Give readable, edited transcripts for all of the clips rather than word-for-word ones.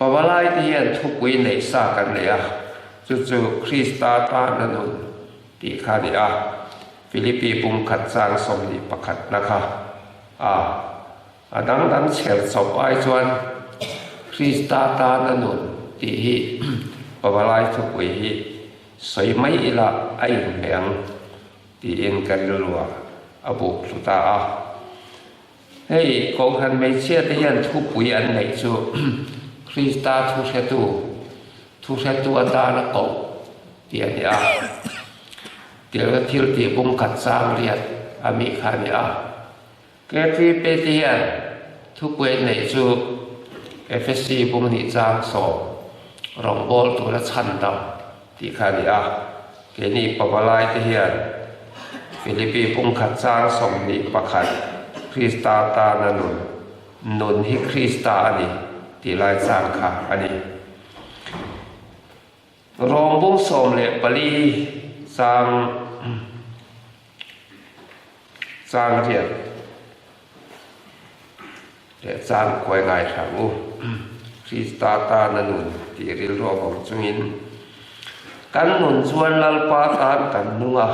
Pavalai te hian thupui neih sa kan nei a, chu chu Krista tana nun tih kha a ni a, Philippi pumkhat chang 21 na kha a. A dang dang chher chawp ai chuan Krista tana nun tih hi Pavalai thupui hi sawi mai ila a inhmeh ang tiin ka rilruah a buk thlu ta a. Hei Kohhran hmeichhia te hian thupui an neih chu Krista thuhretu, thuhretu atana koh tih a ni a. Tirhna thil tih bungkhat chang riat a mi kha a ni a. KTP te hian thupui an neih chu Efesi bung nih chang sawm rawngbâwl tura chhan dam tih kha a ni a. Keini pavalai te hian Philippi pumkhat chang 21 Krista tana nun, nun hi Krista a ni tih lai chang kha a ni. Rawng bung 14 chang chang riat leh chang kuai ngai hrang u. Krista tana nun tih rilru avang chungin kan nun chuan Lalpa tan kan nung a,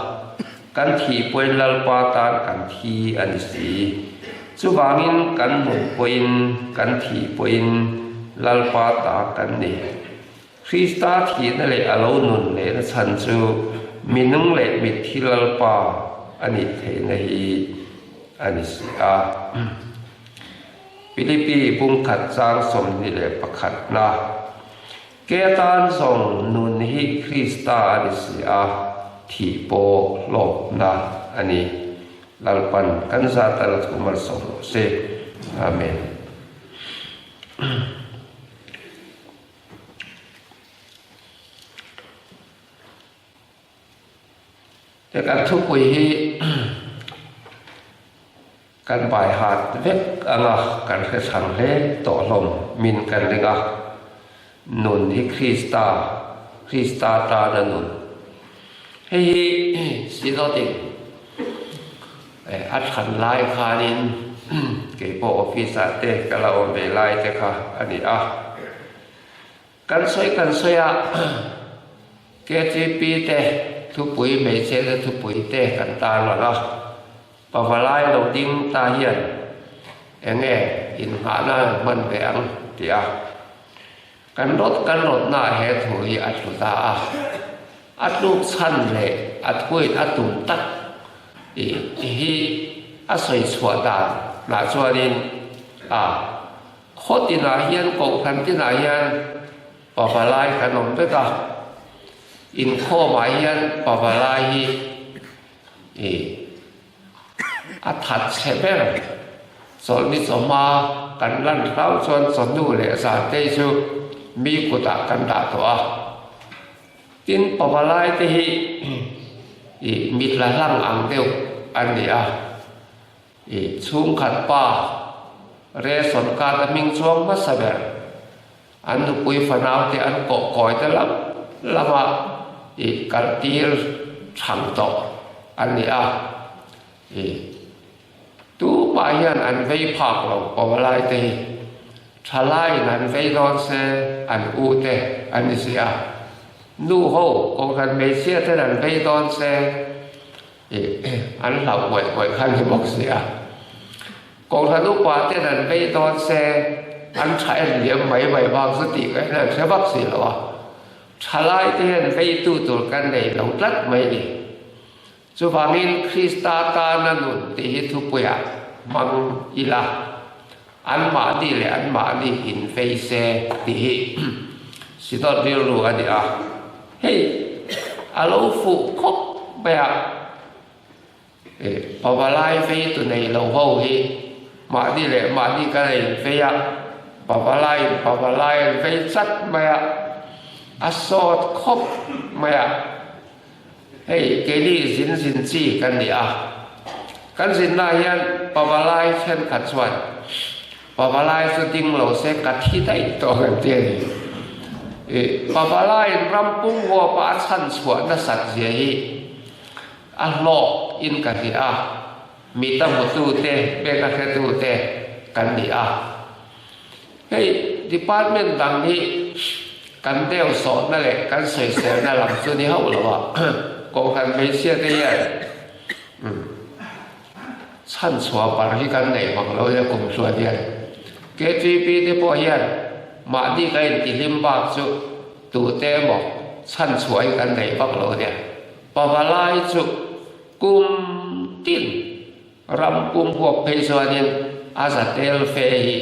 kan thih pawhin Lalpa tan kan thi a ni si. Chuvangin kan nun pawhin kan thih pawhin Lalpa ta kan ni. Krista thihna leh a lo nun lehna chhan chu mi nung leh mitthi Lalpa a nih theihna hi a ni si a. Philippi pumkhat chang 21 na, Ke atan zawng nun hi Krista a ni si a, thih pawh hlawkna a ni. Lalpan kan zat a la thu malsawm rawh se. Amen. Te kan thupui hi kan bai hat vek anga kan hre chhang hle tawh hlawm min kan ring a, nun hi Krista, Krista tana nun. Hei hi Synod-in a thlan lai khanin kei pawh office-ah te ka la awm ve lai te kha a ni a. Kan sawi kan sawi a, KTP te thupui hmeichhia te thupui te kan tarlang a, pavalai lo ding ta hian eng nge innghahna hman ve ang ti a, kan rawt kan rawtna ah he thu hi a tlu ta a, a tluk chhan leh a thuin a tum tak hi a sawi chhuah dan lah chuanin a. Khaw tinah hian kohhran tinah hian pavalai kan awm vek a, inkhawmah hian pavalai hi ih a that chhe ber. Chawlhni chawhma kan lan hlau chuan chawhnu leh zante chu mi kutah kan dah tawh a. Tin, pavalai te hi ih mit la hlang ang deuh an ni a. I chhungkhat pa Reson Card a hming chuang hmasa ber. An nupui fanau te an kawh kawi te lam lama i kal tir thang tawh an ni a. I tumah hian an vei phak lo pavalai te hi thalaiin an vei dawn se an u te an ni si a. Nu ho kohhran hmeichhia ten an vei dawn se An hlauh ngawih ngawih kha ni bawk si a. Kohhran upa ten an vei dawn se an tha en liam mai mai vang chu tih ka hian an hre vak si lo a. Thalai te hian veitu tur kan nei lo tlat mai ni. Chuvangin Krista tana nun tih hi thupuiah hmang ila, anmahni leh anmahni invei se tih hi Synod rilru a ni a. Hei a lo fuh khawp mai a, pavalai vei tu nei lo ho hi mahni leh mahni kan a invei a, pavalaiin pavalai an vei chat mai a, a sawt khawp mai a. Hei keini zin zin chi kan ni a, kan zinna hian pavalai thenkhat chuan pavalai chu ding lo se ka thi daih tawh ang ti a ni. I pavalaiin ram pum huapa a chhan chhuah nasat zia hi a hlawk in ka hria a, mi ta hmutu te, pek a hretu te kan ni a. Hei. department dang hi kan deu sawhna leh kan sawiselna lam chu ni hauh lo a, Kohhran hmeichhia te hian chhanchhuah par hi kan neih vang lo nia kum hluan hian KTP te pawh hian mahni ka intihlim bak chu tute emaw chhanchhuah hi kan neih vak lo nia. Pavalai chu kum tin ram pum huap phei chuanin a za tel fe hi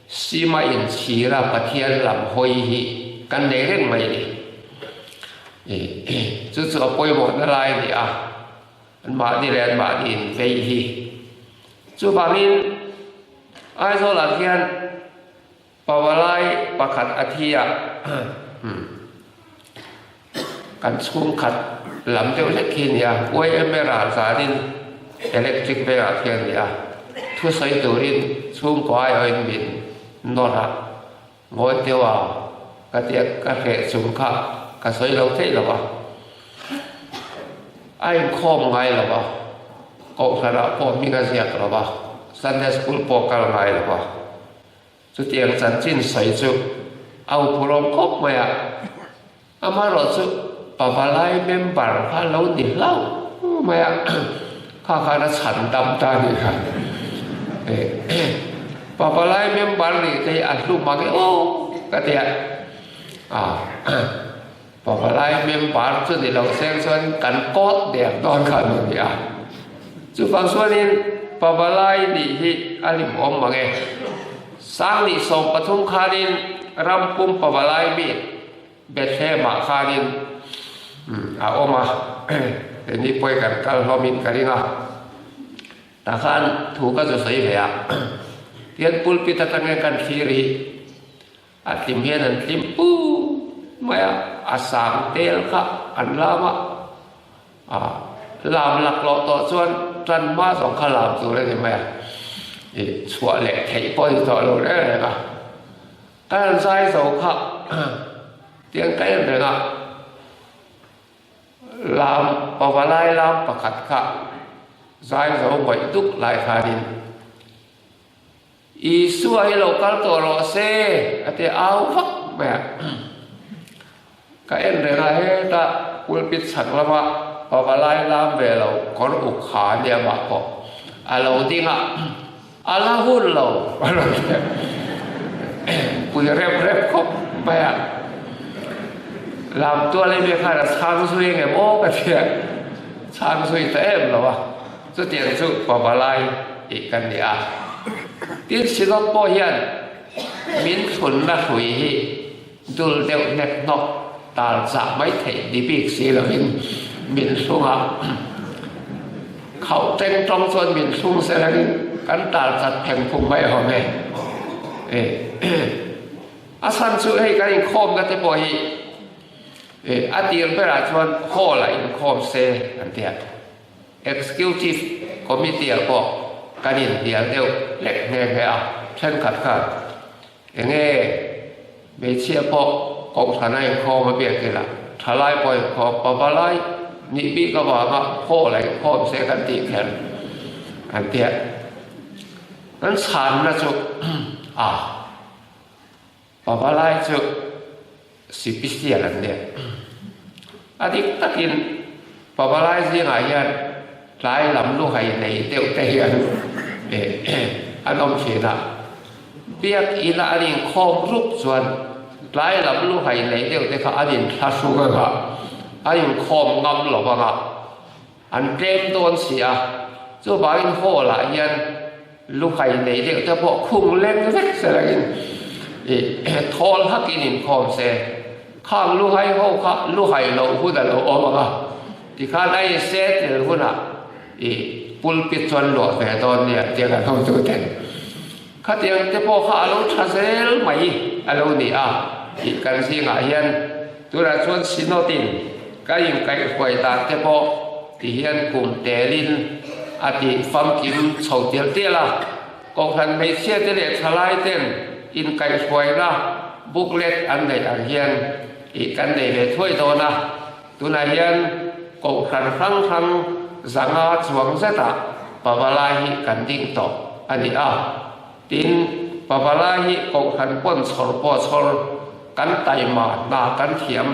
sima inchhira Pathian lam hawi hi kan nei reng mai ni. Chu chu a pawimawhna lai a ni a, anmahni leh anmahni invei hi. Chuvangin Aizawlah hian Pavalai pakhat a thi a, kan chhungkhat lam deuh hlek khi a ni a, YMA ral zanin electric vengah khi a ni a, thusawi turin chhungkaw aiawhin min nawr a, ngawi deuh a ka tia ka hreh chung kha ka sawi lo theih lo a, a inkhawm ngai lo a, kohhranah pawh hming a ziak lo a, Sunday school pawh kal ngai lo a. Chutiang chanchin sawi chu a uphurawm khawp mai a, amaherawhchu Pavalai member kha lo ni hlauh mai a, kha khan a chhan dam ta a nih kha. Pavalai member nih te hi a hlu mang e aw ka ti a, Pavalai member chu ni lo seng chuan kan kawt der dawn kha a ni a. Chuvang chuanin Pavalai nih hi a hlimawm mang e. Sangni 13 khanin ram pum Pavalai mi Bethlehem-ah khanin a awm a, keini pawi kan kal hlawmin ka ring a. Tah khan thu ka zu sawi ve a, tihian pulpit atangin kan thlir hi A tlim hian an tlim pu mai a, a sang tel kha an lam a, a lam laklawh tawh chuan tan hma zawng kha lam tur a ni mai a, ih chhuah leh theih pawh a ni tawh lo reng reng a, ka han zai zo kha tiang ka en reng a, lam pavalai lam pakhat kha zai zo ngawih duk lai khanin. Isua hi lo kal tawh rawh se a ti au vak mai a. Ka en reng a, hetah pulpit chhak lama pavalai lam ve lo kawr uk ha a nia mah pawh a lo ding a, a la hun lo a rawn ti a, pui rep rep khawp mai a. Lam tual em em khan a chhang zui ang em aw ka ti a, chhang zui ta em lo a. Chutiang chu pavalai tih kan ni a. Tin, Synod pawh hian min thlunna hrui hi dul deuh hnek hnawk tal chah mai theih ni bik si lovin min thlung a. Khauh teng tawng chuan min thlung se langin kan tal chat pheng phung mai awm e. A chhan chu hei kan inkhawmna te pawh hi a tir berah chuan hall ah inkhawm se an ti a. Executive Committee-ah pawh kan inhnial deuh hlek nghe nghe a, thenkhat khan enge hmeichhia pawh kohhran a inkhawm a biak ila, thalai pawh inkhawm, pavalai nih bik avanga hall a inkhawm se kan tih kher an tia. Kan chhanna chu a pavalai chu Sipisial an nia. A dik takin pavalai zingah hian tlai lam luhai nei deuh te hian an awm thin a. Biak ina an inkhawm rup chuan tlai lam luhai nei deuh te kha an inthlahrung anga an inkhawm ngam lo anga an tlem dawn si a. Chuvangin hall ah hian Luhai nei deuh te pawh khung leng vek se langin thawl hakin inkhawm se. Khang luhai ho kha luhai loh hun a lo awm ang a, tikhan a inse tel hunah i pulpit chuan luah ve dawn nia tiang an ho tu ten. Khatiang te pawh kha a lo tha zel mai a lo ni a tih kan zingah hian tunah chuan Synod in Ka inkaihhruai dan te pawh ti hian kum telin a ti famkim chho tial tial a. Kohhran hmeichhia te leh thalai ten inkaihhruaina booklet an neih ang hian ih kan nei ve thuai dawn a. Tunah hian kohhran hrang hrang 500 chuang zetah pavalai hi kan ding tawh a ni a. Tin. Pavalai hi kohhran pawn chhawr pawh chhawr kan taima hna kan thiam.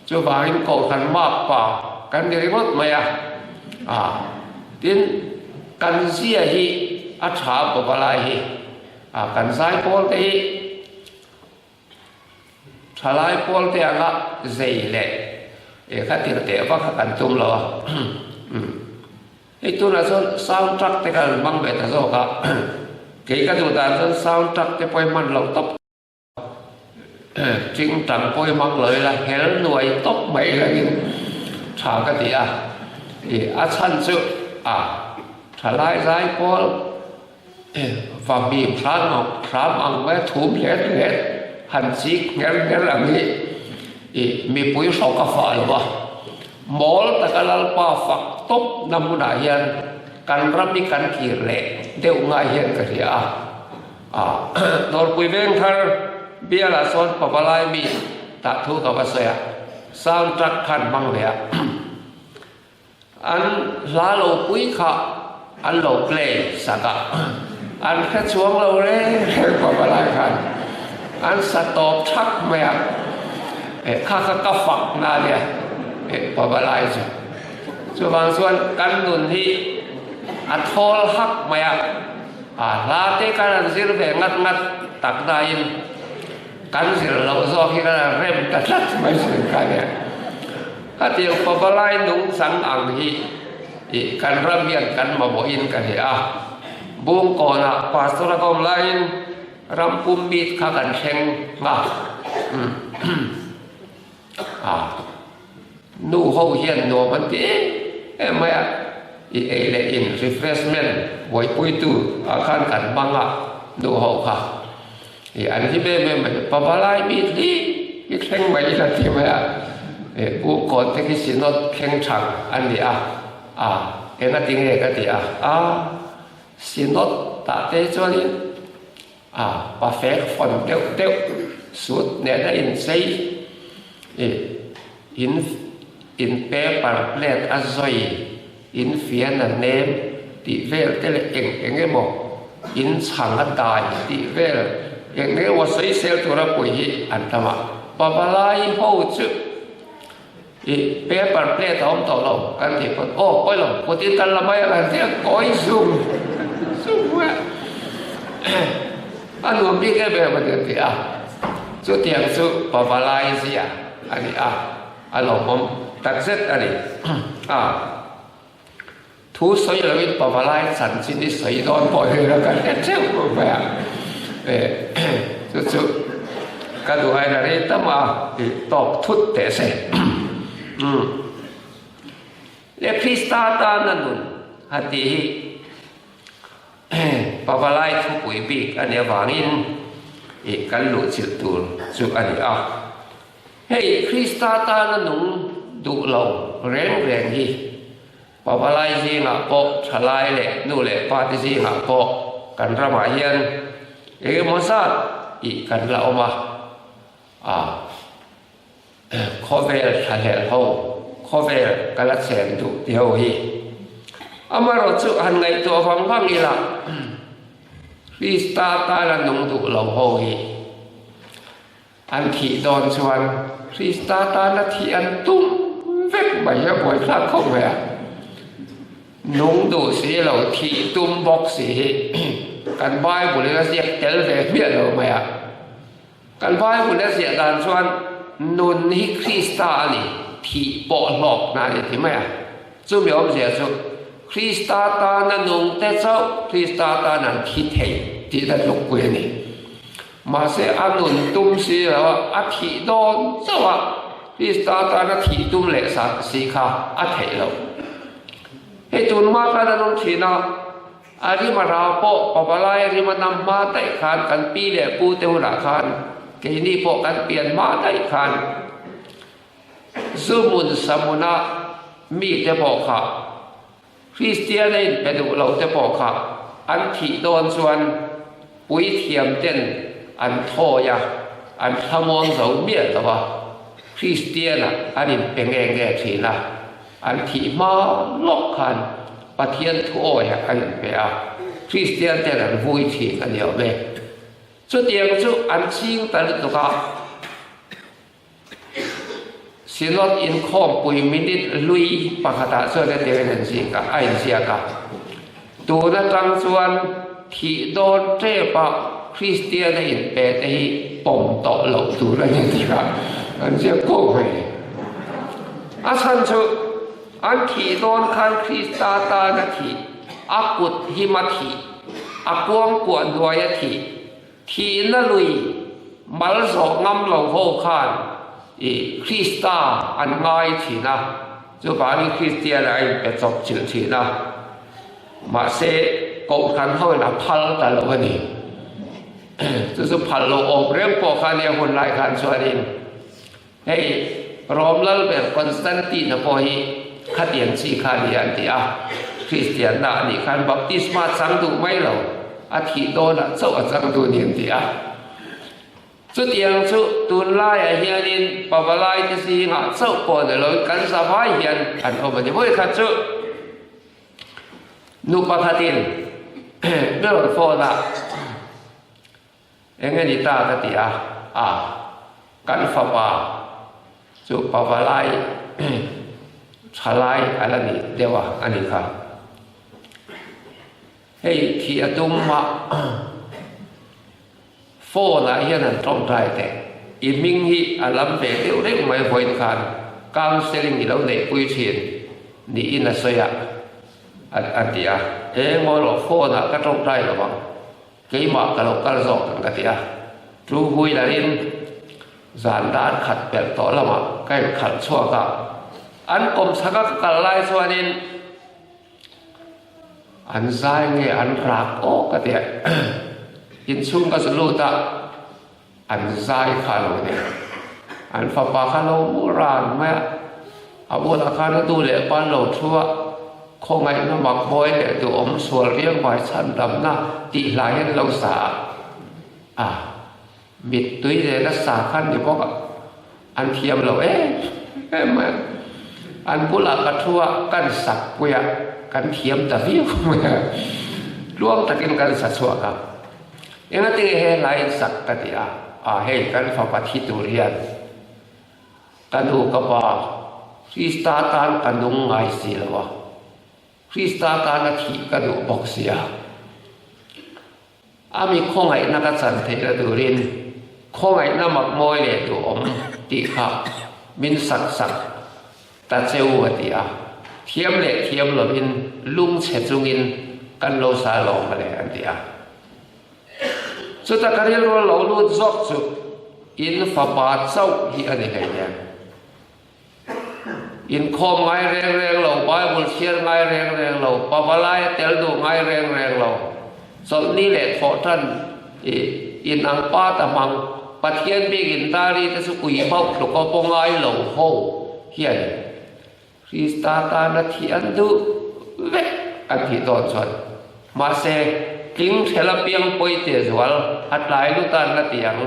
Chuvangin kohhran makpa kan ni ringawt mai a. Ah, tin, kan zia hi a tha Pavalai hi. Ah, kan zaipawl te hi Thalai pawl te anga zei leh eh kha tir teh vak kha kan tum lo a. Hei tunah chuan sound truck te kha an hmang ve ta zawk a, kei ka duh dan chuan sound truck te pawh hi hman loh tawp ting tang pawh hi hmang lo ila hel nuai tawp mai langin tha ka ti a, ih a chhan chu a thalai zai pawl va mim hram ang hram ang mai thum hlet hlet han chik ngher ngher ang hi ih mipui hrawk a fah lo a. Mawl taka Lalpa fak tawp na hmunah hian kan ram hi kan kir leh deuh ngai hian ka hria a. Ah, Dawrpui Vengthar bialah sawn Pavalai mi tah thu ka va sawi a, sound truck khan hmang ve a. An hla lo pui kha an lo play sak a, an hre chuang lo reng reng Pavalai khan an sa tawp thak mai a, eh kha kha ka fak na nia eh Pavalai chu. Chuvang chuan kan nun hi a thawl hak mai a, a hla te kan han zir ve ngat ngat tak nain kan zir loh zawk hi kan han rem ta tlat mai thin kha nia. Hetiang Pavalai nungchang ang hi ih kan ram hian kan mamawhin ka hria a. Bungkawnah Pastor a ka awm laiin ram pum meet kha kan thleng a. A nu ho hian nuam an ti em em mai a, ih ei leh in refreshment buaipuitu ah khan kan hmang a nu ho kha. Ih an hlim em em mai, Pavalai meet hi i thleng mai ila ti mai a, ih Bungkawn te khi Synod thleng thang a ni a, a eng a ti nge ka ti a, a Synod tah te chuanin a pafek fawn deuh deuh sut nena inchei ih in in paper plate a zawi in fian a nem tih vel te leh eng eng emaw in chhang a dai tih vel eng eng emaw sawisel tura pui hi an tam a, pavalai ho chu Ih paper plate a awm tawh lo kan tih pawn aw pawi lo kut in kan la mai a kan ti a kawi zum zum mai a a nuam bik em em a ni a ti a chutiang chu pavalai zia a ni a a lawmawm takzet a ni a thu sawi loin pavalai chanchin i sawi dawn pawh hi ka hre theuh mai a eh chu chu ka duh aiin a rei tam a tih tawk thut teh se umm le Krista tana nun a tih hi pavalai thupui bik a nih avangin ih kan luhchilh tur chu a ni a. Hei Krista tana nung duh lo reng reng hi Pavalai zingah pawh thalai leh nu leh pa te zingah pawh kan ramah hian engemaw zat ih kan la awm a, a khawvel thlahlel ho, khawvel ka la chen duh ti ho hi. Amaherawh chu han ngaihtuah vang vang ila Krista tana nung duh lo ho hi An thih dawn chuan Krista tana thih an tum vek mai a buaithlak khawp mai a. Nung duh si lo thih tum bawk si hi kan Bible in a ziak tel ve hmiah lo mai a. Kan Bible a ziah dan chuan nun hi Krista a ni, thih pawh hlawkna a ni ti mai a. Chumi awmzia chu Krista tana nung te chauh Krista tan an thi thei tih na tlukpui a ni. Mahse a nun tum si lo a, a thih dawn chauh a, Krista tan a thih tum leh sa si kha a theih loh. Hei tun hma khan an awm thin a, a rim a rau pawh pavalai a rim a nam hma daih khan kan pi leh pu te hunah khan keini pawh kan pian hma daih khan Zuhmun Samuna mite pawh kha Kristian a inpe duh lo te pawh kha an thih dawn chuan puithiam ten an thawi a, an thlamuang zo miah lo a, Kristian ah an inpe nge nge thin a, an thih hma lawk khan Pathian thuawi ah an inpe a, Kristian ten an vui thin a ni awm e. Chutiang chu an ching ta lutuk a, Synod inkhawmpui minute hlui pakhatah chuan hetiangin an ziak a, a inziak a, Tun atang chuan thih dawn tep a Kristiana inpe te hi pawm tawh loh tur a ni tih a an ziak khawp mai. A chhan chu an thih dawn khan Krista tan a thih, a kut him a thih, a kuangkuah hnuai a thih, Thihna lui mal zawh ngam lo ho khan i Krista an ngai thin a, chuvangin Kristian a inpe chawp chilh thin a. Mahse, Kohhran hoin a phal ta lo a ni. Chu chu phal lo awm reng pawh kha nia hun lai khan chuanin hei Rom lal ber Constantine-a pawh hi khatiang chi kha a ni an ti a, Kristianna a nih khan baptisma chang duh mai lo, a thih dawnah chauh a chang duh ni an ti a. Chutiang chu tunlaiah hianin pavalai te zingah chauh pawh ni loin kan zavai hian an awm a ni. Vawikhat chu nu pakhatin mi rawn phone a. Eng nge ni ta ka ti a, a, kan fapa chu pavalai thalai a la ni deuh a, a ni kha. Hei thih a tum mah phone ah hian an tawngtai teh, i hming hi a lam ve deuh reng mai vawiin khan counselling i lo neihpui thin niin a sawi a, a ti a, eng aw rawh phone ah ka tawngtai lo ang. Keimah ka lo kal zawk ang ka ti a, two wheeler in zan dar khat pelh tawh lamah ka inkhalh chhuak a, an kawmchhak a ka kal lai chuanin an zai nge an rak awk ka ti a, inchhung ka zu lut a, an zai kha a lo ni, an fapa kha lo mu ran mai a, a bulah khan a nu leh pa an lo thu a, khawngaihna mak mawi leh duhawm sual riang vai chhan damna tih hlai hian lo sa a, a mittui leh nasa khan ni bawk a, an thiam lo em em mai a, an bulah ka thu a, kan sak pui a, kan thiam ta viau mai a, tluang takin kan sa chhuak a. Engati nge he hla in sak ka ti a, a hei kan fapa thi tur hian ka nu ka pa Krista tan ka nung ngai si lo a, Krista tana thih ka duh bawk si a, a mi khawngaihna ka chan theihna turin khawngaihna mak mawi leh duhawm tih kha min sak sak ta cheu a ti a, thiam leh thiam lovin lungchhe chungin kan lo sa lawm a le an ti a. Chuta ka rilru lo lut zawk chu in fapa chauh hi a ni hleinem. Inkhawm ngai reng reng lo, Bible chhiar ngai reng reng lo, pavalai a tel duh ngai reng reng lo, chawlhni leh thawhtan i inang pa ta hmang, Pathian bik in dari te chu kui bauh tluk aw pawh ngai lo ho hian Krista tana thih an duh vek an tih dawn chuan mahse tling hrel apiang pawi te zual a tlai lut a an la ti ang.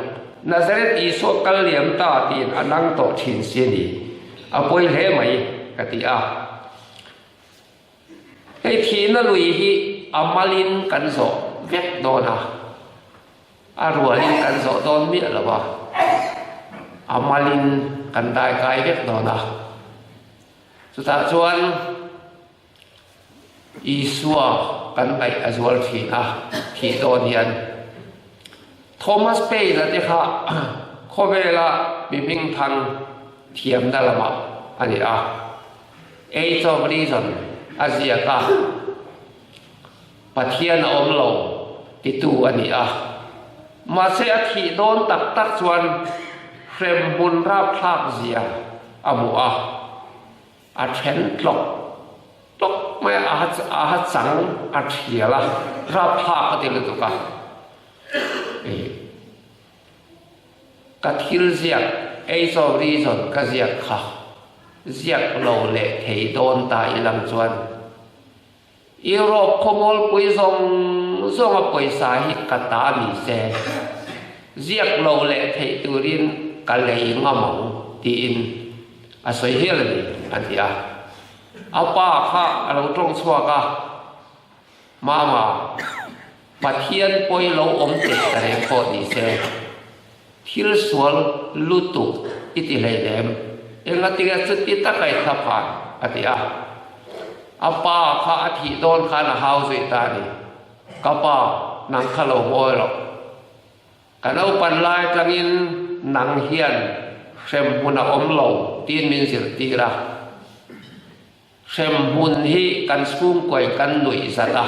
Nazareth Isua kal liam ta tiin a nang tawh thin si a ni. A pawi hle mai ka ti a. Hei thihna lui hi a malin kan zawh vek dawn a, a rualin kan zawh dawn miah lo a, a malin kan dai kai vek dawn a. Chutah chuan Isua kan ngaih a zual thin a, thih dawn hian. Thomas Paine-a te kha khawvela mi hmingthang thiamna lamah a ni a. Age of Reason a ziak a, Pathian a awm lo titu a ni a. Mahse a thih dawn tak tak chuan hremhmun rapthlak zia a hmu a, a then tlawk tlawk mai a, a ha chang a thial a, rapthlak a ti lutuk a. Ka thil ziak, Age of Reason ka ziak kha ziak lo leh thei dawn ta ilang chuan Europe khawmawlpui zawng zawnga pawisa hi ka ta ni se, ziak lo leh theih turin ka lei ngam ang tiin a sawi hial a ni, a ti a. A pa kha a lo tawng chhuak a, Mama. Pathian pawi lo awm teh ta reng pawh ni se, thil sual lutuk i ti hleinem, engatinge chuti taka i thla phan? a ti a. A pa kha a thih dawn khan a hau zui ta a ni. Ka pa, nang kha lo ngawi rawh. Ka naupan lai atangin nang hian hremhmun a awm lo tiin min zirtir a. Hremhmun hi kan chhungkawi kan nuih zat a,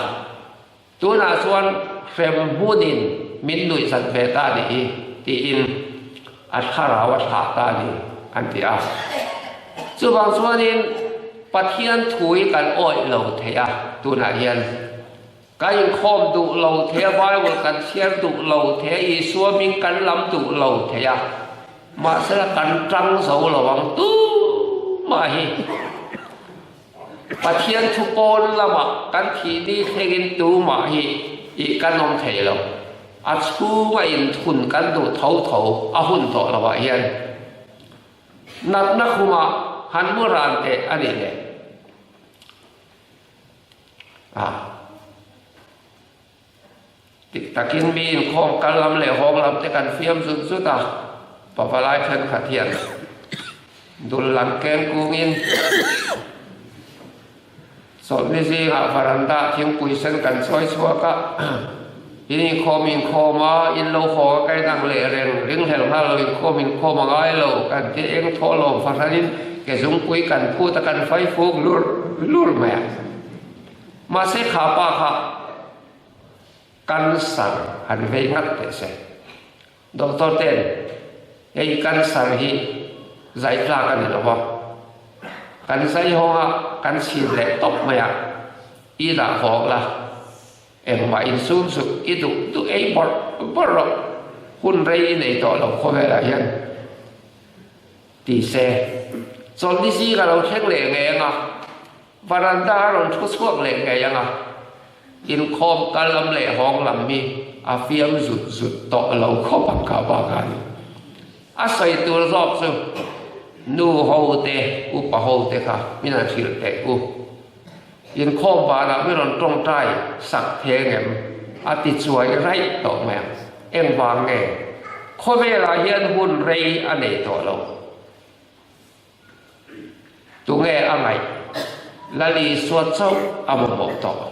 tunah chuan hremhmunin min nuih zat ve ta nih hi tiin a thlarau a thlah ta a ni an ti a. Chuvang chuanin Pathian thu hi kan awih lo thei a tunah hian. Kan inkhawm duh lo thei a, Bible kan chhiar duh lo thei a, Isua hming kan lam duh lo thei a, mahsela kan tang zo lo ang tumah hi. Pathian thu pawn lamah kan thih ni thlengin tumah hi ih kan awm thei lo. A chhunga inthun kan duh tho tho a hun tawh lovah hian natna khumah han mu ran teh a nih le. A Tik takin mi inkhawm kal lam leh hawng lam te kan fiam zut zut a, pavalai thenkhat hian dul lam keng kungin chawlhni zingah varanda thingpui sen kan chawi chhuak a, in inkhawm inkhawm a, in lo haw a ka inang leh reng, ringhlel nghal lo inkhawm inkhawm a ngai lo kan ti eng thaw lawm fahranin ke zungpui kan phut a kan fai fuk lur lur mai a. Mahse kha pa kha cancer han vei ngat teh se. Doctor ten hei cancer hi zai tlak a ni lo va, kan zai hawng a kan chhin leh tawp mai a, i dah hawng la, engmah insum suh, i duh duh ei bawrh bawrh rawh, hun rei i nei tawh lo khawvelah hian. Ti se, chawlhni zing a lo thleng leh ngei ang a, Varanda a rawn thu chhuak leh ngei ang a, inkhawm kal lam leh hawng lam hi a fiam zut zut tawh lo khawp ang kha bakah ni. A sawi tur zawk chu nu ho te, upa ho te kha min han hrilh teh u. Inkhawm banah min rawn tawngtai sak theng em? A ti chuai raih tawh mai ang. Engvang nge? Khawvelah hian hun rei a nei tawh lo. Tunge a ngaih? Lal Isua chauh a mamawh tawh.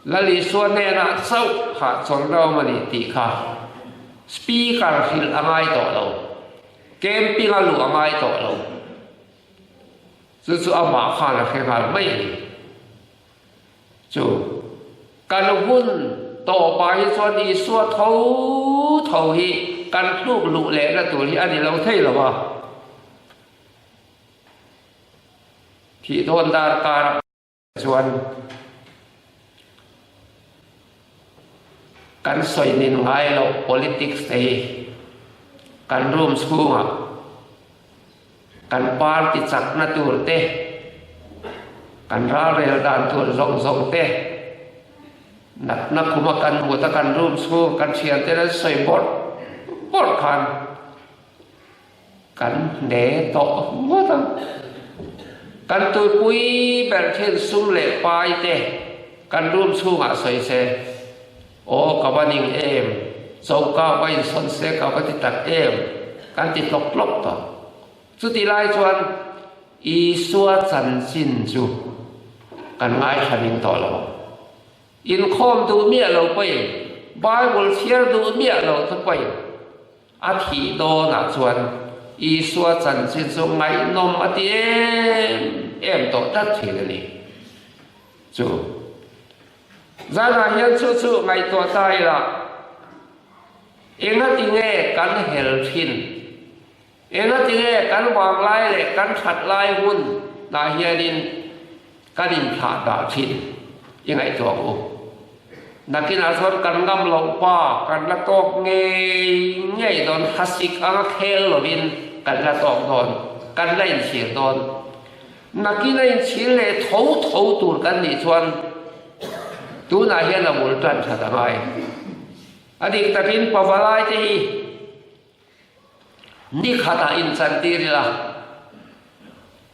Lal Isua hnenah chauh hahchawlhna awm a ni tih kha Speaker hrilh a ngai tawh lo. Camping a luh a ngai tawh lo. Chu chu amah khan a hre nghal mai a ni. Chu kan hun tawpah hi chuan Isua tho tho hi kan tluk luh lehna tur hi a ni lo thei lo a. Thih dawn darkar chuan kan sawi nin ngai loh politics te hi kan room chhungah Kan party chakna tur te, kan ralrel dan tur zawng zawng te, natna khuma kan mut a kan room chhung kan thian ten an sawi bawrh bawrh khan kan hne tawh ngawt ang. Kan tuipui ber thin sum leh pai te kan room chhungah sawi se, Aw ka va ning em, choka va insawn se ka va ti tak em, kan ti tlawk tlawk tawh. Chuti lai chuan Isua chanchin chu kan ngaithla ning tawh lo. Inkhawm duh miah lo pawhin, Bible chhiar duh miah lo te pawhin a thih dawnah chuan Isua chanchin chu ngaihnawm a ti em em tawh tlat thin a ni. Chu. Zanah hian chu chu ngaihtuah ta ila, engati nge kan hel thin? Engati nge kan vang lai leh kan that lai hun ah hianin kan inthlah dah thin? I ngaihtuah ang u. Nakinah chuan kan ngam loh pa, kan la tawk ngei ngei dawn, hasik anga khel lovin kan la tawk dawn, kan la inchhir dawn. Nakin a inchhir leh tho tho tur kan nih chuan tunah hian a bul tan that a ngai. A dik takin pavalai te hi ni khatah inchantir ila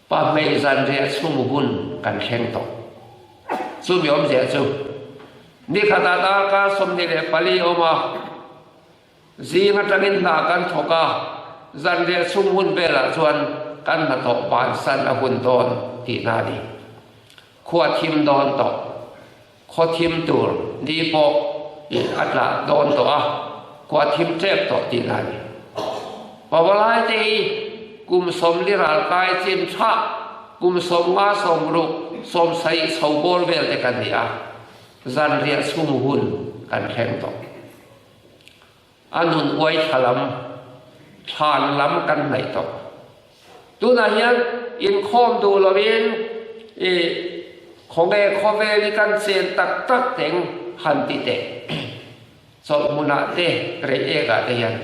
pahmei zanriah chhung hun kan thleng tawh. Chumi awmzia chu. Ni khatah darkar 24 a awm a, zing atangin hna kan thawk a, zanriah chhung hun velah chuan kan hnathawh bansan a hun dawn tihna a ni. Khua thim dawn tawh, khaw thim tur ni pawh ih a tla dawn tawh a, khua thim tep tawh tihna a ni. Pavalai te hi kum 40 ral kai chin tha, kum 50 60 70 chho bawr vel te kan ni a, zanriah chhung hun kan thleng tawh. A nun uai thla lam, thlan lam kan hnaih tawh. Tunah hian inkhawm duh lovin i khawnge khawvel i kan chen tak tak teng han ti teh. Chawlh hmunah te rei ekah te hian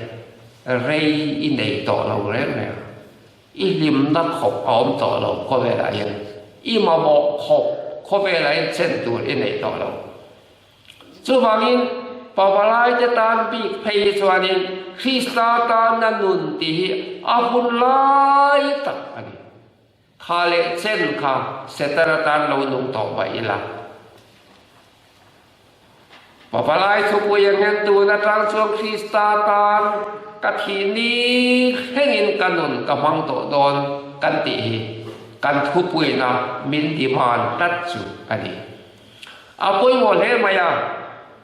rei i nei tawh lo reng reng. I hlimna khawp a awm tawh lo khawvelah hian. I mamawh khawp khawvelah hian chen tur i nei tawh lo. Chuvangin, pavalaite tan bik phei hi chuanin Krista tana nun tih hi a hun lai tak a ni. Kha leh chen kha Setana tan lo nung tawh mai ila. Pavalai thupui ang hian tun atang chuan Krista tan ka thih ni thlengin ka nun ka hmang tawh dawn kan tih hi kan thupuina min demand tlat chu a ni. A pawimawh hle mai a,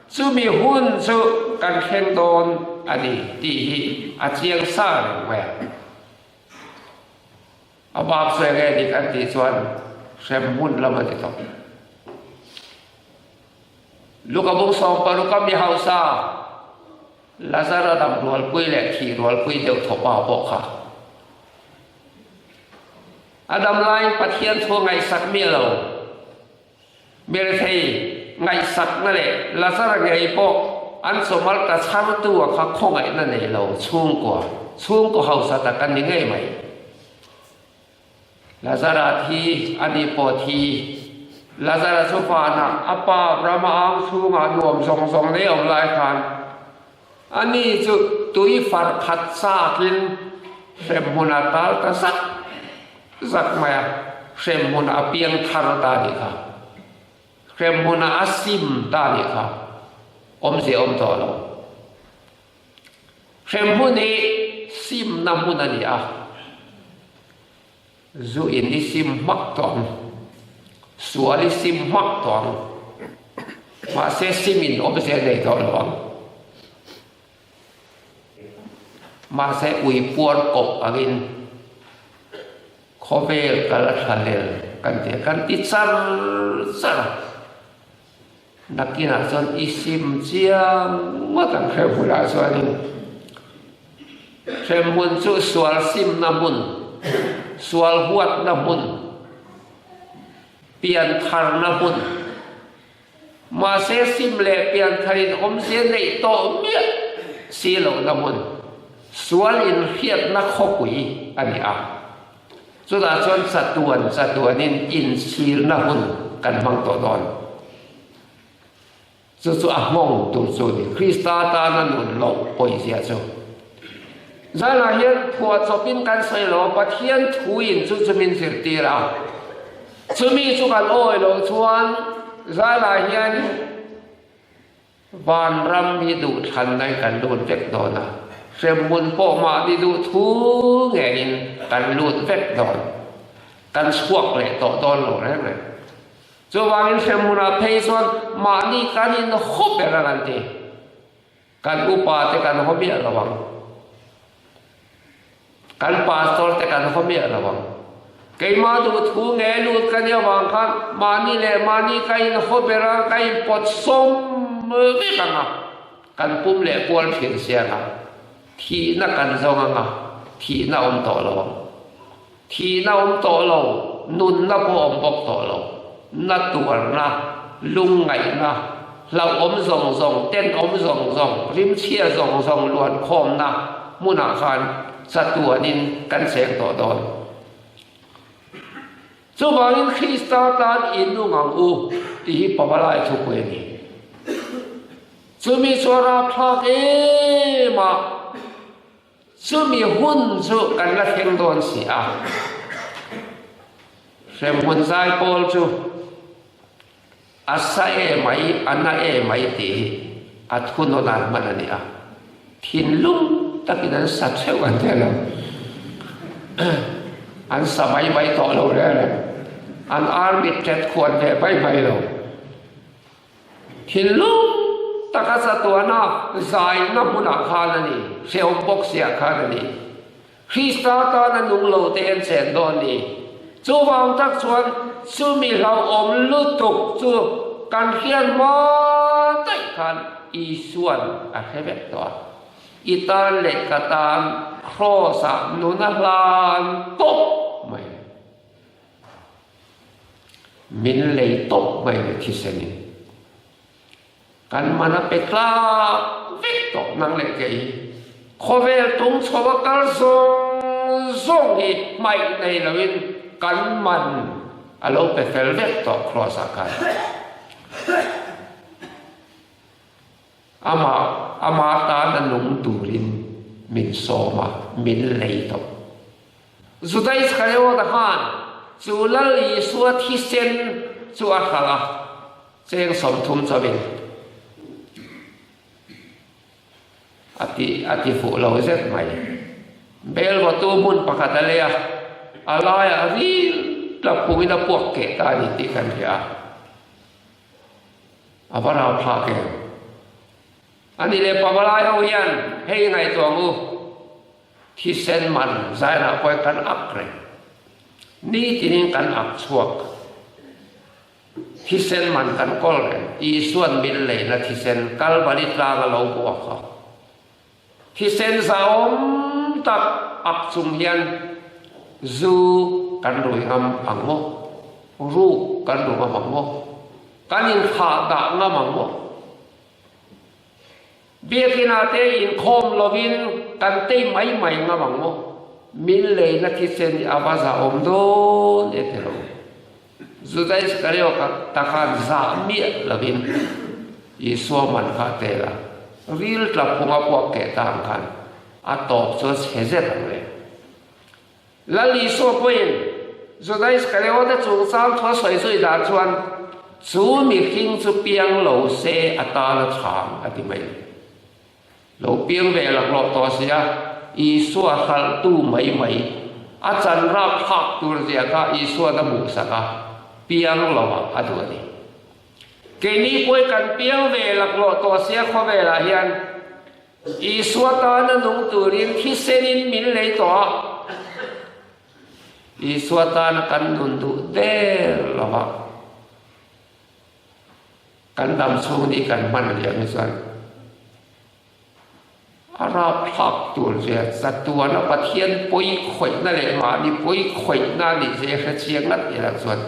chumi hun chu kan thleng dawn a ni tih hi a chiang sa reng mai a. A bak sawi nge dik an tih chuan hrem hmun lam a ni tawh. Luka bung 16 a mi hausa Lazara dam rualpui leh thih rualpui deuh thawpa pawh kha a dam laiin Pathian thu a ngaihsak miah lo. Mirethei ngaihsakna leh Lazara ngei pawh an chawmal ta chhartu a kha khawngaihna nei lo chhungkua, chhungkaw hausa tak an ni ngei mai. Lazara thi a ni pawh thi. Lazara chu vanah a pa Abrahama ang chhungah nuam zawng zawng nei awm lai khan ani chu tui far khat chakin hrem hmunah tal ta zak zak mai a, hrem hmunah a piang thar ta nih kha. Hrem hmunah a sim ta nih kha. Awmzia awm tawh lo. Hrem hmun hi simna hmun a ni a. Zu in i sim hmak tawh ang. Sual i sim hmak tawh ang. Mahse sim in awmzia nei tawh lo ang. Mahse ui puar kawp angin khawvel kal a tha lel kan ti a, kan ti char char a. Nakinah chuan i sim chiang ngawt ang hrem hmunah chuanin hrem hmun chu sual simna hmun, sual huatna hmun, pian tharna hmun. Mahse sim leh pian tharin awmzia neih tawh miah si lohna hmun, sual inhriatna khawpui a ni a. Chutah chuan chatuan chatuanin inchhirna hun kan hmang tawh dawn. Chu chu a hmawng tur chu a ni, Krista tana nun loh pawizia chu. Zanah hian phuahchawpin kan sawi lo a, Pathian thuin chu chu min zirtir a. Chumi chu kan awi loh chuan zanah hian vanram hi duhthlanna in kan lut vek dawn a, hremhmun pawh mahni duh thu ngeiin kan lut vek dawn, kan chhuak leh tawh dawn lo reng reng. Chuvangin hremhmunah phei chuan mahni kan inhaw ber ang an ti. Kan upa te kan haw miah lo ang. Kan pastor te kan haw miah lo ang. Keimah duh thu nge lut ka nia vang khan mahni leh mahni ka in haw ber a, ka in pawt sawm vek ang a, kan pum leh kual thin si ang a, thihna kan zawng ang a, thihna awm tawh lo ang. Thihna awm tawh lo, nunna pawh awm bawk tawh lo. Na tuarna, lungngaihna, hlauhawm zawng zawng, tenawm zawng zawng, rimchhia zawng zawng luankhawmna hmunah khan chatuanin kan cheng tawh dawn. Chuvangin Krista tan i nung ang u tih hi Pavalai thupui a ni. Chumi chu a rapthlak em a. Chumi hun chu kan la thleng dawn si a, hremhmun zaipawl chu. A sa e mai, a na e mai tih hi a thunawn an hman a ni a. Thinlung takin an sa theuh an ti lo. An sa mai mai tawh lo reng reng. An army tet khuan ve mai mai lo. Thinlung taka chatuana zaina hmunah khan a ni, hrehawm bawk siah khan a ni. Krista tana nung lo te an chen dawn ni. Chuvang tak chuan chumi hlauhawm lutuk chu kan hriat hma daih khan Isuan a hre vek tawh a. I tan leh ka tan Kraws-ah nun a hlan tawp mai. Min lei tawp mai le thisenin. Kan man a pe tlak vek tawh nang leh kei hi. Khawvel tung chho a kal zawng zawng hi hmaih nei loin kan man a lo pe fel vek tawh Kraws ah khan. Amah ama tan a nung turin min sawm a, min lei tawh. Juda Iskariota khan chu Lal Isua thisen chu a hralh a. Cheng 30 chauhin a ti a ti fuh lo zet mai. Bel vawtu hmun pakhat a lei a, a laiah ril tla phungin a puak keh ta a ni tih kan hria a. A va rau thlak em? A ni leh pavalai ho hian hei ngaihtuah ang u, thisen man zainah pawh kan ak reng. Nitinin kan ak chhuak. Thisen man kan kawl reng. Isuan min leina thisen Kalvari tlanga lo buak a. Thisen zahawm tak ak chung hian zu kan rui ngam ang maw? Ruk kan ru ngam ang maw? Kan inthlah dah ngam ang maw? Biakinah te inkhawm lovin kan tei mai mai ngam ang maw? Min leina thisen hi a va zahawm dawn e ti lo. Juda Iskariot ta khan zah miah lovin Isua man kha a tel a, ril tla phunga puak keh ta ang khan a tawp chu a chhe zet ang le. Lal Isua pawhin Juda Iskariot-a chungchang thu a sawi zui dan chuan, Chu mihring chu piang lo se a tan a chhang a ti mai. Lo piang ve laklawh tawh si a, Isua hralhtu mai mai, a chan rap thlak tur zia kha Isua'n a hmuhsak a, piang lovah a duh a ni. Keini pawhin kan piang ve laklawh tawh si a khawvelah hian Isua tana nung turin thisenin min lei tawh a, Isua tana kan nun duh der lovah kan dam chhung ni kan hman liam hi chuan a rapthlak tur zia chatuana Pathian pawi khawihna leh mahni pawi khawihna a nih zia hre chiang ngat ila chuan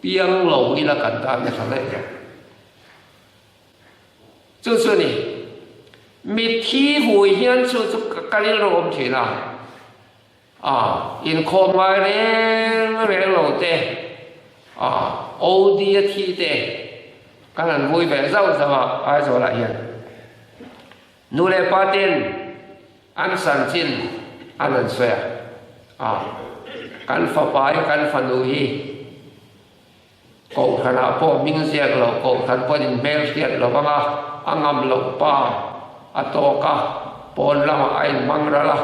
piang lo ila kan tan nasa daih lo. Chu chu ni, mitthi hui hian chu chu ka rilru awm thin a, a inkhawm ngai reng reng lo te, a OD a thi te kan han vui ve zauh zauh a Aizawl ah hian. Nu leh pa ten an chanchin an han sawi a, a kan fapa hi kan fanu hi Kohhranah pawh hming ziak loh, kohhran pawhin in hmel hriat lo vang a, a ngam loh pa a tawk a, pawn lamah a inhmang ral a,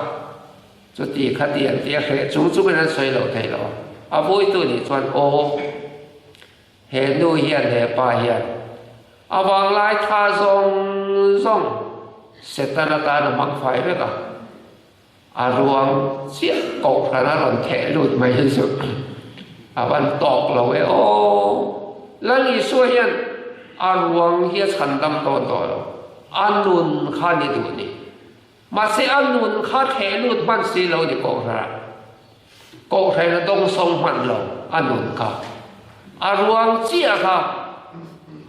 chuti khati an ti a hreh chung chungin an sawi loh theih lo. A vuitu nih chuan aw, he nu hian he pa hian a vanglai tha zawng zawng Satan atan a hmang fai vek a. A ruang chiah kohhran a rawn theh lut mai hi chu a van tawk lo e aw. Lal Isua hian a ruang hi a chhan dam dawn tawh lo, a nun kha ni duh ni. Mahse a nun kha theh lut hman si lo ni kohhranah. Kohhran a dawngsawng hman lo a nun kha. A ruang chiah kha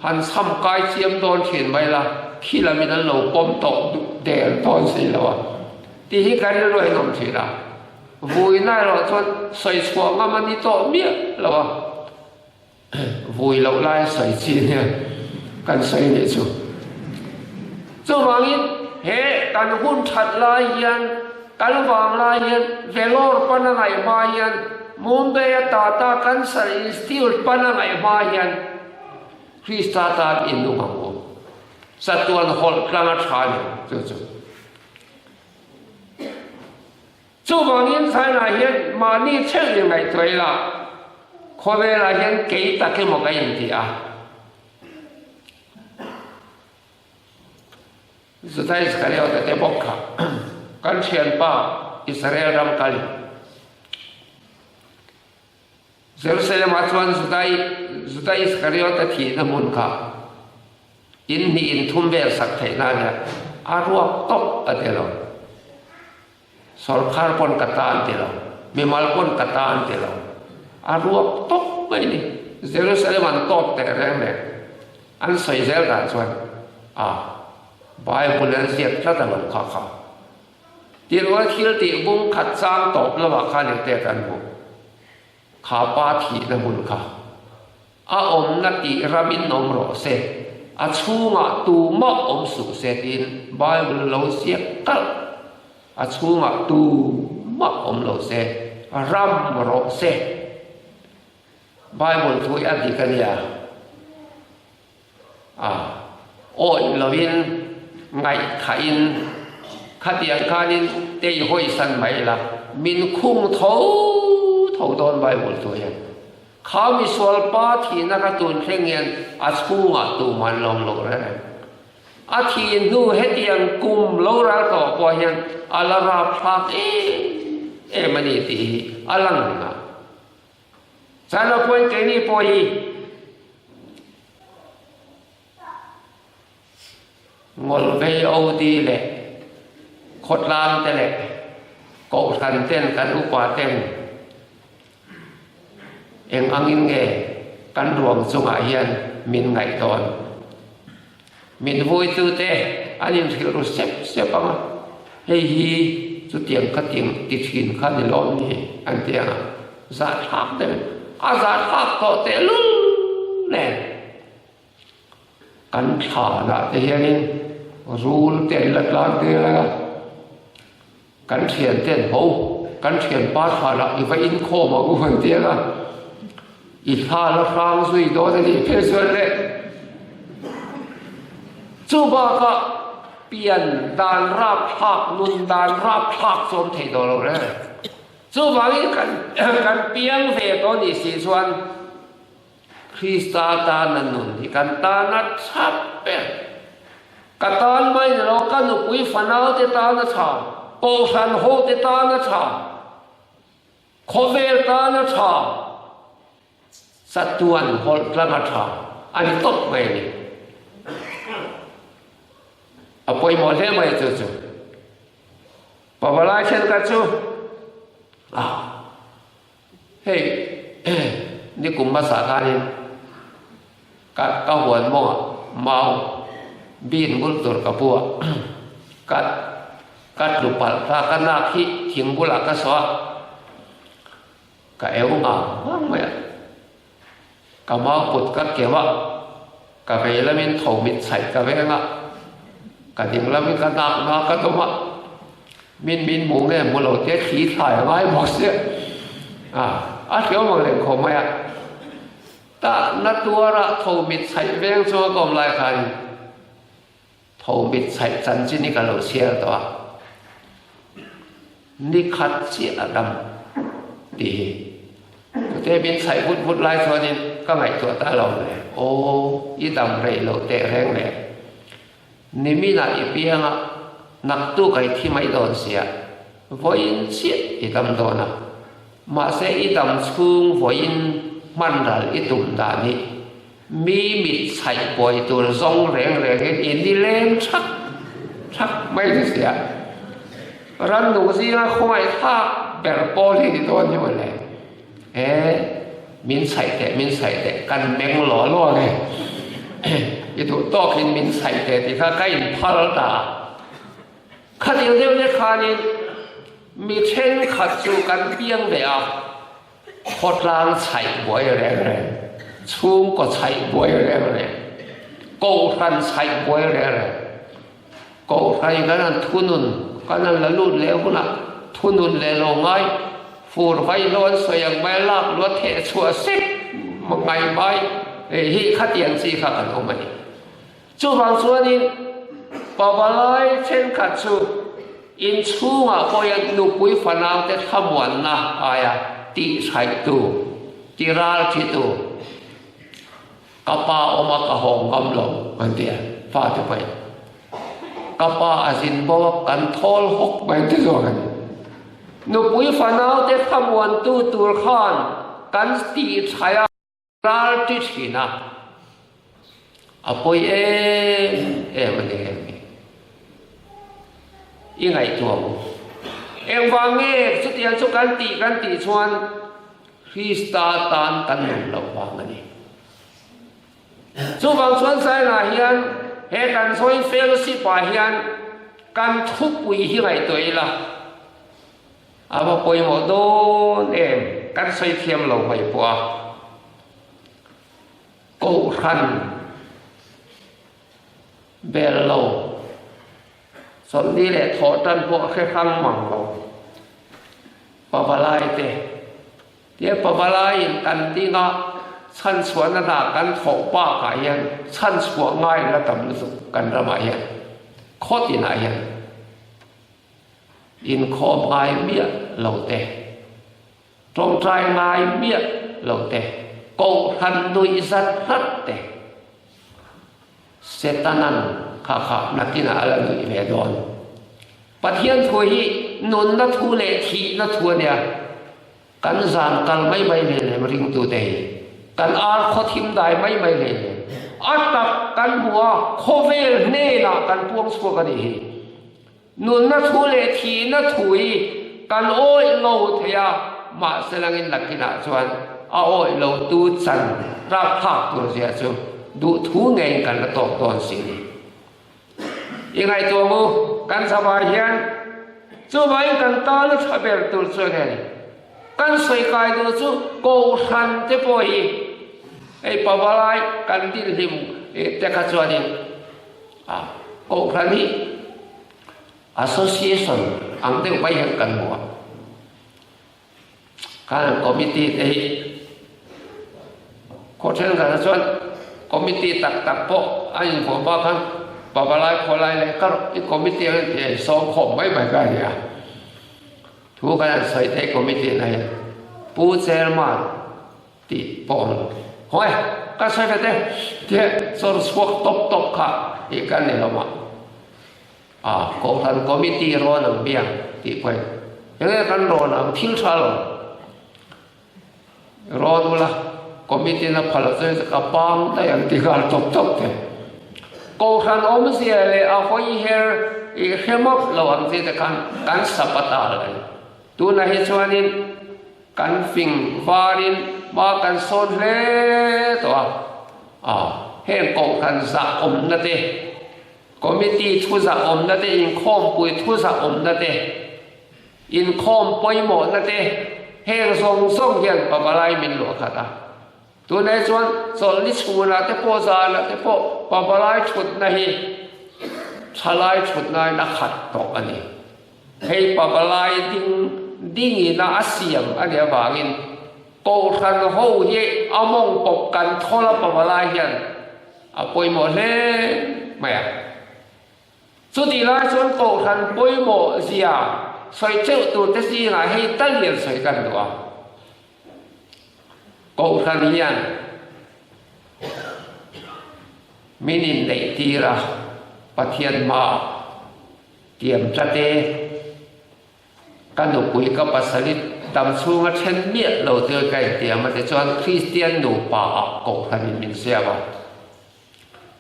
han chham kai chiam dawn thin mai la, khi lamin an lo pawm tawh der dawn si lo a tih hi ka rilru a inawm thin a. Vuina erawh chuan sawi chhuah ngam a ni tawh miah lo a, vui loh lai sawi chi nia kan sawi nih chu. Chuvangin he kan hun that lai hian, kan vang lai hian, Vellore pan a ngaih hma hian, Mumbai a Tata Cancer Institute pan a ngaih hma hian. Krista tan i nung ang u. Chatuan hawlh tlang a tha ni chu chu. Chuvangin China hian mahni ṭhelh in ngaihtuah ila, khawvelah hian kei tak emaw ka inti a. Juda Iskariota te bawk kha kan ṭhianpa Israel ram kalin Jerusalem-ah chuan Juda Iskariota thihna hmun kha in hnih in thum vel sak theih nan hian a ruak tawp a ti lo. Sawrkhar pawn ka ta an ti lo, mimal pawn ka ta an ti lo. A ruak tawp mai ni. Jerusalem an tawp teh reng nen an sawi zel dan chuan a Bible an ziak tlat a lo kha kha. Tirual thil tih bung khat chang tawp lamah khan engte kan hmuh? Kha pa thihna hmun kha a awmna tih ramin awm rawh se, a chhungah tumah awm suh se tiin Bible lo ziak kalh. A chhungah tumah awm lo se, ram rawh se. Bible thu hi a dik a nia. A awih loin ngaihthahin khatiang khanin tei hawisan mai ila min khung tho tho dawn Bible thu hian kha misual pa thihna kha tun thleng hian a chhungah tumah an lawm loh reng reng. A thih hnu hetiang kum lo ral tawh pawh hian a la rapthlak em em a ni tih hi a lang reng a. China pawhin keini pawh hi Ngawlvei OD leh khawtlang te leh kohhran ten kan upa ten eng angin nge kan ruang chungah hian min ngaih dawn. Min vuitute an inhrilh ru sep sep ang a, hei hi chutiang kha ting ti thin kha ni lawm ni an ti ang a, zahthlak deuh in a zahthlak tawh tehlul nen kan thlanah te hianin rul te an la tlan tir ang a, kan thian ten ho kan thianpa thlanah i va inkhawm ang u an ti ang a, i thla la hrang zui dawn a nih phei chuan le. Chu bakah pian dan rapthlak, nun dan rapthlak chu awm thei tawh lo reng. Chuvangin kan kan piang ve tawh nih si chuan Krista tana nun hi kan tana tha ber. Ka tan mai ni lo, ka nupui fanaute tana tha, kohhran hote tana tha, khawvel tana tha, chatuan hawlh tlanga tha a ni tawp mai a ni. A pawimawh hle mai chu chu. Pavalai thenkhat chu a. Hei nikum hmasa khanin ka ka huan mawngah mau bin ngul tur ka pu a, ka ka tlu palh kha ka nak hi thing bulah ka sawh a, ka eu ngang ngang mai a, ka mau kut ka keuh a, ka vei lamin tho mit chhaih ka veng a, ka ding lamin ka nak nak ka tum a. Min min hmu nge hmu lo te thli thlai a ngai bawk sia. A, a hriau mang leh khawp mai a. Ta na tuara tho mit chhaih veng chunga ka awm lai khanin tho mit chhaih chanchin hi ka lo chhiar tawh a. Ni khat chiah a dam tih hi. Chute min chhaih vut vut lai chuanin ka ngaihtuah ta lo le. Aw, i dam rei lo teh reng le. Niminah i piang a, naktuk a i thi mai dawn sia, vawiin chiah i dam dawn a. Mahse i dam chhung vawiin hman ral i tum dan hi mi mit chhaih buai tur zawng reng rengin i ni leng thak thak mai ni sia. Rannung zinga khawngaih thlak ber pawl hi ni dawn hi mawle. E, min chhaih teh, min chhaih teh, kan meng law law ang e. I duh tawkin min chhaih teh tih kha ka inphal ta a. Khatil deuh te khanin mi thenkhat chu kan piang ve a, khawtlang chhaih buai reng reng, chhungkaw chhaih buai reng reng, kohhran chhaih buai reng reng, Kohhran kan han thunun, kan han la lut leh hunah thunun leh lo ngai, fur vai lo an sawi ang mai lak lua theh chhuah sek ngai mai. Hei hi khatiang chi kha kan awm a ni. Chuvang chuanin pavalai thenkhat chu inchhungah pawh hian nupui fanaute thlamuanna aia tihhraihtu, tiralthitu, ka pa awma ka hawng ngam lo an ti a, fate pawhin ka pa a zin bo a kan thawl hawk mai ti zawk a ni. Nupui fanaute thlamuantu tur khan kan tihhraih a. Ral ti thin a, a pawi em em a ni em hi. I ngaihtuah maw? Engvang nge chutiang chu kan tih kan tih chuan Krista tan kan nun loh vang a ni. Chuvang chuan China hian he kan joint fellowship ah hian kan thupui hi ngaihtuah ila, A va pawimawh dawn em? Kan sawi thiam lo mai pawh a, Kohhran bel lo, chawlhni leh thawh tan pawh hre hrang mang lo, pavalai te, tia pavalaiin kan dinga chhanchhuahna hna kan thawh bakah hian chhanchhuah ngai la tam lutuk kan ramah hian, khaw tinah hian. Inkhawm ngai miah lo te, tawngtai ngai miah lo te, kohhran nuih zat hlat te, Setanan kha kha nakinah a la nuih ve dawn. Pathian thu hi nunna thu leh thihna thu a nia. Kan zan kal mai mai hle lem ringtute hi kan ar khaw thim dai mai mai hle lem. A tak kan hmu a, khawvel hnenah kan puang chhuak a nih hi. Nunna thu leh thihna thu hi kan awih lo thei a, mahse langin nakinah chuan a awih lo tu chan rapthlak tur zia chu duhthu ngeiin kan la tawk dawn si a ni. I ngaihtuah mu, kan zavai hian chuvangin kan tana tha ber tur chu enge ni? Kan sawi kai duh chu Kohhran te pawh hi hei pavalai kan dinhlim te kha chuanin a Kohhran hi Association ang deuh mai hian kan hmu a. Khan committee te hi khaw thenkhatah chuan committee tak tak pawh a invuah bak khan pavalai khawlai leh kar i committee ang tih a insawm khawm mai mai kha a ni a. Thu kan han sawi thei committee na hian Pu Chairman tih pawh awm lo. Hawi ka sawi ve te tih chawr chhuak tawp tawp kha tih kan ni lo mah. A, Kohhran Committee rawn ang biang tih pawhin enge kan rawn ang thil tha lo rawn ula Committee na phal chu ka pang daih ang ti nghal tawp tawp te. Kohhran awmzia leh a hawi her i hre mawp lo ang chi te khan kan sapatal a ni. Tunah hi chuanin kan fing varin hma kan sawn hle tawh a, a, heng Kohhran zah awmna te Committee thu zahawmna te, inkhawmpui thu zahawmna te, inkhawm pawimawhna te, heng zawng zawng hian pavalai min luah khat a. Tunah chuan chawlhni chhunah te pawh zanah te pawh pavalai thutna hi thalai thutnain a khat tawh a ni. Hei pavalai ding dingina a siam a nih avangin Kohhran ho hi a mawng pawp kan thawl a pavalai hian A pawimawh hle mai a. Chutih lai chuan Kohhran pawimawh zia sawi teuh tur te zingah hei tal hian sawi kan duh a. Kohhran hian min inneih tir a, Pathian hmaah tiam tlat e. Ka nupui ka pasal i dam chhunga then miah lo chu ka intiam a ti chuan Kristian nupa ah kohhran in min siam a.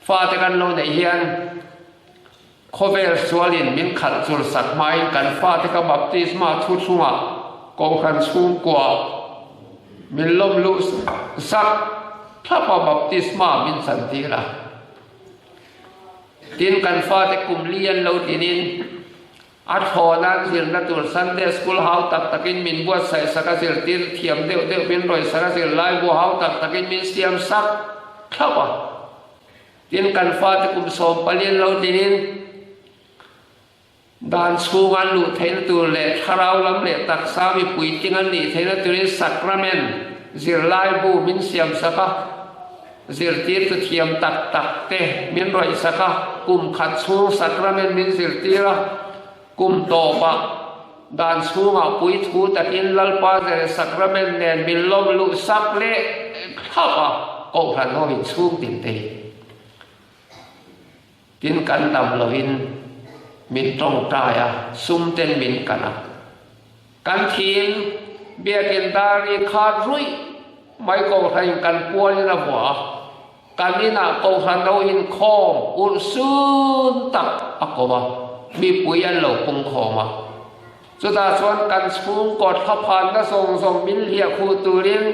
Fate kan lo neih hian khawvel sualin min khalh chur sak hmain kan fate ka baptisma thu chungah kohhran chhungkua min lawm luh sak thlap a baptisma min chantir a. Tin kan fate kum li an lo tlinin A thlawna zirna tur Sunday School hau tak takin min buatsaih sak a, zirtir thiam deuh deuh min rawih sak a, zirlaibu hau tak takin min siam sak thlauh a. Tin, kan fate kum 14 lo tlinin dan chhung an luh theihna tur leh thlarau lam leh taksa mipui ting an nih theihna turin sacrament zirlaibu min siam sak a. Zirtirtu thiam tak tak te min rawihsak a, kum khat chhung sacrament min zirtir a, kum tawpah dan chhungah puithu takin Lalpa zel sacrament nen min lawm luh sak leh thlap a, Kohhran ho in chhung tin te hi tin kan dam loin min tawngtai a, sum ten min kan a. Kan thin biakin dar i khat ruih mai kohhran kan pualin a vuah a, kan inah kohhran lo inkhawm urh sun tak a ko a, mipui an lo pung khawm a. Chutah chuan kan chhungkaw thlaphanna zawng zawng min hliah khuh turin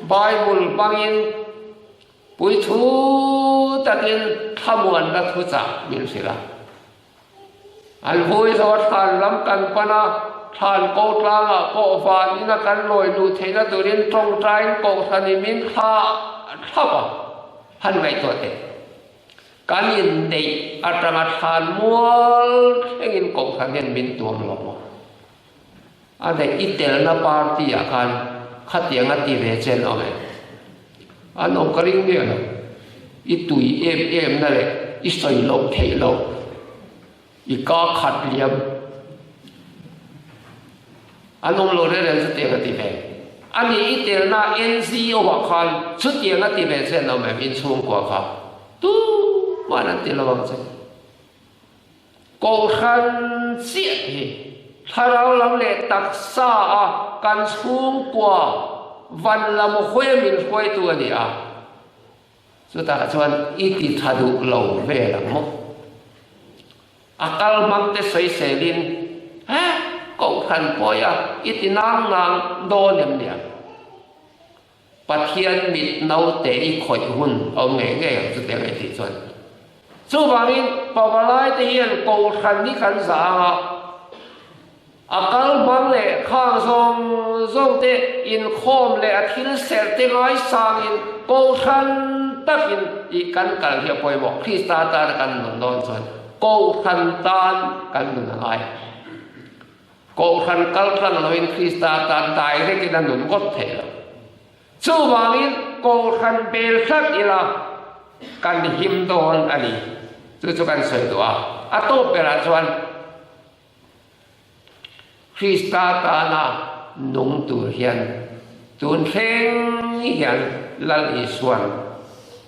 Bible hmangin puithu takin thlamuanna thuchah min hrilh a. An hui zo a thlan lam kan pan a, thlan ko tlangah pawh van ina kan lawi luh theihna turin tawngtaiin kohhran i min thla thlap a, han ngaihtuah teh. Kan inneih atanga thlan mual thlengin kohhran hian min tuam lo maw? A neih i telna party ah khan khatiang a ti ve chen awm em? An awm ka ring miah lo. I tui em em na leh i sawi loh theih loh i ka khat liam an awm lo reng reng chutiang a ti ve. A nih i telna NGO ah khan chutiang a ti ve chen awm em inchhungkua kha? Tuman an ti lo ang che. Kohhran chiah hi thlarau lam leh taksa a kan chhungkua van lam hawi min hruaitu a ni a, chutah chuan i ti tha duh lo vel ang maw? A kal hmang te sawiselin, He, kohhran pawia i ti nang nang dawn em nia? Pathian mit naute i khawih hun a awm ngei ngei ang chutiang i tih chuan. Chuvangin pavalaite hian kohhran hi kan zah ang a, a kal hmang leh khang zawng zawng te inkhawm leh a thil serh te ngaisangin kohhran takin i kan kal hi a pawimawh. Krista tana kan nun dawn chuan kohhran tan kan nun a ngai. Kohhran kal tlang loin Krista tan direct in a nun ngawt thei lo. Chuvangin Kohhran bel hlat ila kan him dawn a ni. Chu chu kan sawi duh a. A tawp berah chuan Krista tana nung tur hian tun thleng hian Lal Isuan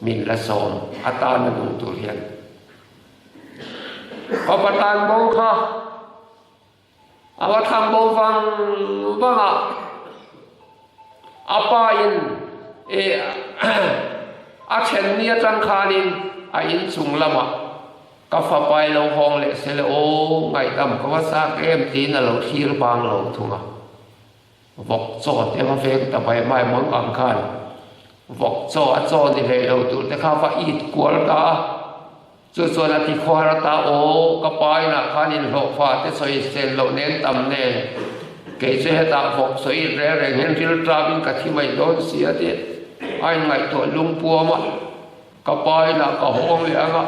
min la sawm a tana nung tur hian. Fapa tan bo kha A va thlang bo vang vang a, a pa in a then ni atang khanin a inchung lamah ka fapa i lo hawng leh se le aw ngaihdam ka va chak em tiin a lo thlir bang lo thung a. Vawk chaw te va veng ta mai mai mang ang khan vawk chaw a chaw ni hlei lo tur te kha va it kual ta a. Chu chuan a ti khuar a ta, Aw, ka pa inah khan inhlawhfa te sawi sel loh nen tam nen, kei chu hetah vawk sawi it reng reng hian ril ṭapin ka thi mai dawn si a ti. A inngaihtuah lungpuam a, Ka pa inah ka hawng leh ang a,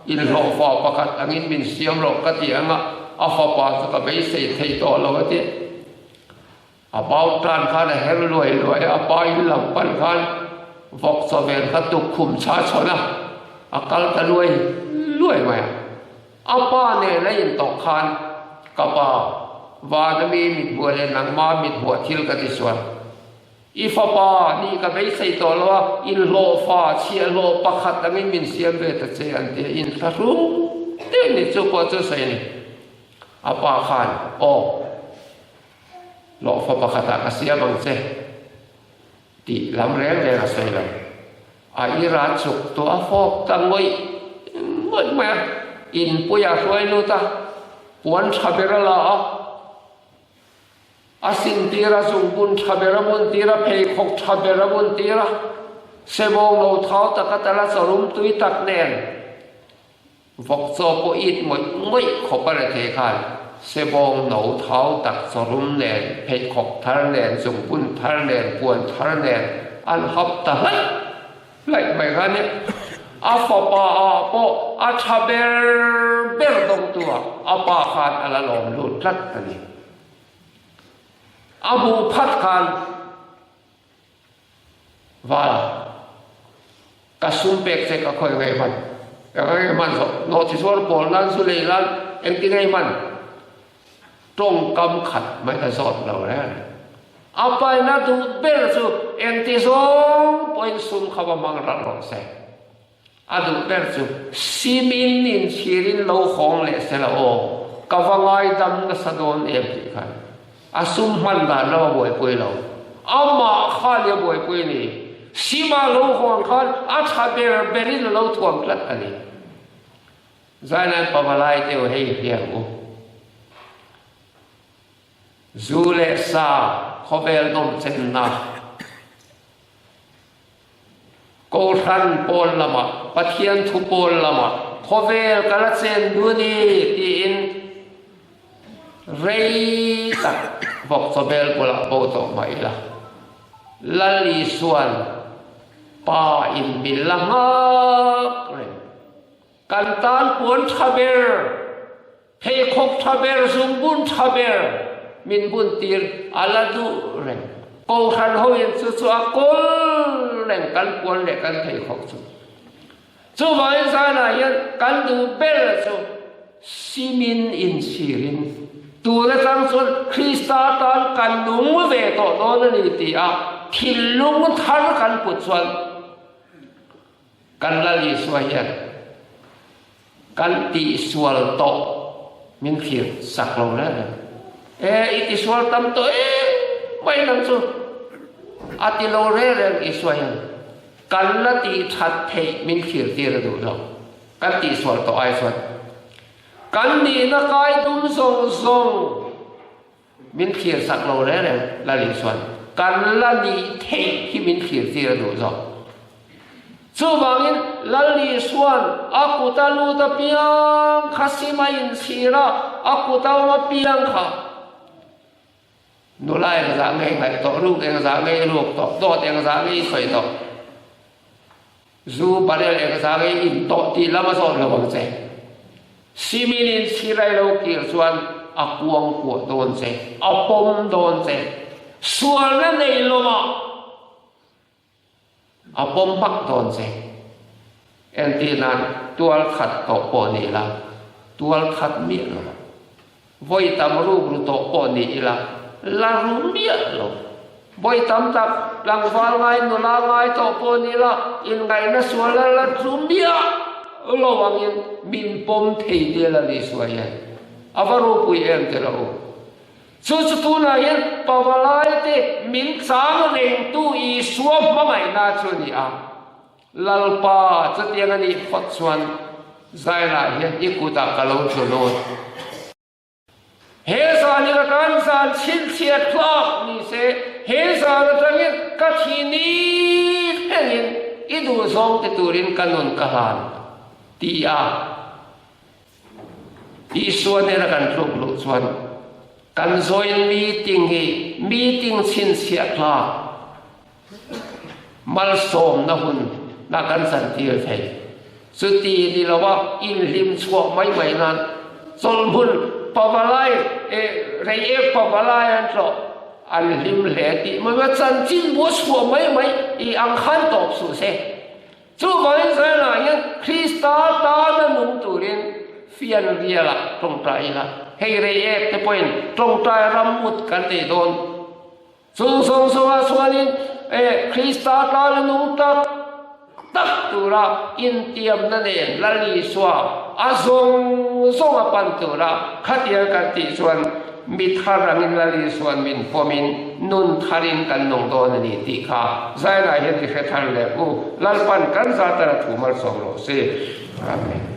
inhlawhfa pakhat angin min siam rawh ka ti ang a, a fapa chu ka beisei thei tawh lo a ti. A bau tan khan a her luai luai a, a pa in lam pan khan vawk chaw vel kha tukkhum chha chhawn a, a kal ta luai luai mai a. A pa nen a intawk khan, Ka pa, van ami mithmuh leh nangma mithmuh thil ka ti sual. I fapa nih ka beisei tawh lo a, inhlawhfa chhiahhlawh pakhat angin min siam ve ta che an ti a, inthlahrung deuh ni chu pawh chu sawi a ni. A pa khan, Aw. Hlawhfa pakhatah ka siam ang che tih lam reng reng a sawi lo. A Iran chuk tawh a fawp ta ngawih ngawih mai a, inpui a hruai lut a, puan tha ber a la a, a sin tir a, zungbun tha ber a bun tir a, pheikhawk tha ber a bun tir a, sebawng lo thau taka tal a chawlum tui tak nen Vawk chaw pawh it ngawih ngawih khawp a rethei khan sebawng no thau tak chawrum nen, pheikhawk thar nen, zungbun thar nen, puan thar nen an hap ta hlaih hlaih mai kha nia. A fapa ah pawh a tha ber ber dawngtu ah a pa khan a la lawm lut tlat a ni. A hmuh phat khan Val. Ka sum pek che ka khawi ngei hman. Ka ngei hman zawh. Nawhchi zuar pawl nan zu lei nan engti ngei hman. Tawngkam khat mai ka zawt lo reng reng. A paina duh ber chu engti zawng pawhin sum kha va hmang ral rawh se. A duh ber chu simin inchhirin lo hawng leh se la aw, ka va ngaidam nasa dawn em tih khan a sum hman dan lam a buaipui lo. Amah kha nia buaipui ni. Sima lo hawn khan a tha ber berin a lo thuam tlat a ni. Zainan pavalai te u hei hliang u. Zu leh sa khawvel nawmchenna. Kohhran pawl lamah, Pathian thu pawl lamah khawvel ka la chen dun i tiin rei tak vawk chawbel bulah bo tawh mah ila, Lal Isuan Pa in min la nghak reng. Kan tan puan tha ber, pheikhawk tha ber, zungbun tha ber min bun tir a la duh reng. Kohhran hoin chu chu a kawl reng kan puan leh kan pheikhawk chu. Chuvangin zanah hian kan duh ber chu simin inchhirin tun atang chuan Krista tan kan nung ve tawh dawn a ni ti a thinlung thar kan put chuan Kan Lal Isua hian kan tihsual tawh min thlir sak lo reng reng. E, i tisual tam tawh em mai nang chu a ti lo reng reng Isua hian kan la tih that theih min thlir tir a duh lo. Kan tihsual tawh ai chuan kan nihna kai dum zawng zawng Min thlir sak lo reng reng Lal Isuan kan la nih theih hi min thlir tir a duh zawk. Chuvangin Lal Isuan a kuta lut apiang kha sim a inchhir a, a kuta awm apiang kha nula engzah nge ngaih tawh, ruk engzah nge ruk tawh, dawt engzah nge i sawi tawh, zu barel engzah nge in tawh tih lam a zawt lo ang che. Simin in chhirai lo kir chuan a kuang kuah dawn che, a pawm dawn che. Sualna nei lawmah a pawm hmak dawn che. Entir nan tual khat tawh pawh ni ila, tual khat miah lo. Vawi tam ruk ru tawh pawh ni ila, la ru miah lo. Vawi tam tak tlangval ngai nula ngai tawh pawh ni ila, inngaihna sual la la tlu miah lo angin min pawm thei te la ni suai hian a va ropui em te lo. Chu chu tunah hian pavalai te min chang rengtu Isua hmangaihna chu a ni a. Lalpa, chutiang a nih phawt chuan Zairah hian i kutah ka lo tlu lut. He zan hi ka tan zan chhinchhiat tlak ni se, he zan atangin ka thi ni thlengin i duhzawng ti turin ka nun ka hlan, ti a Isua nena kan tluk luh chuan kan join meeting hi meeting chhinchhiah tlak malsawmna hun na kan chantir thei. Chuti ni lova inhlim chhuah mai mai nan chawlhmun pavalai eh reiek pavalai an tlawh an hlim hle tih mai mai chanchin bu a chhuah mai mai i ang khan tawp suh se. Chuvangin Israel-ah hian Krista tana nung turin fianrialah tawngtai ila, hei reiek te pawhin tawngtai rammut kan nei dawn. Chung zawng zawngah chuanin Krista tana nung tak tak tura intiamna nen Lal Isua a zawng zawng a pan tura khatiang kan tih chuan mi thar angin Lal Isua'n min pawmin nun tharin kan nung dawn a ni tih kha Zainah hian i hre thar leh u. Lalpan kan zatara thu malsawm rawh se. Amen.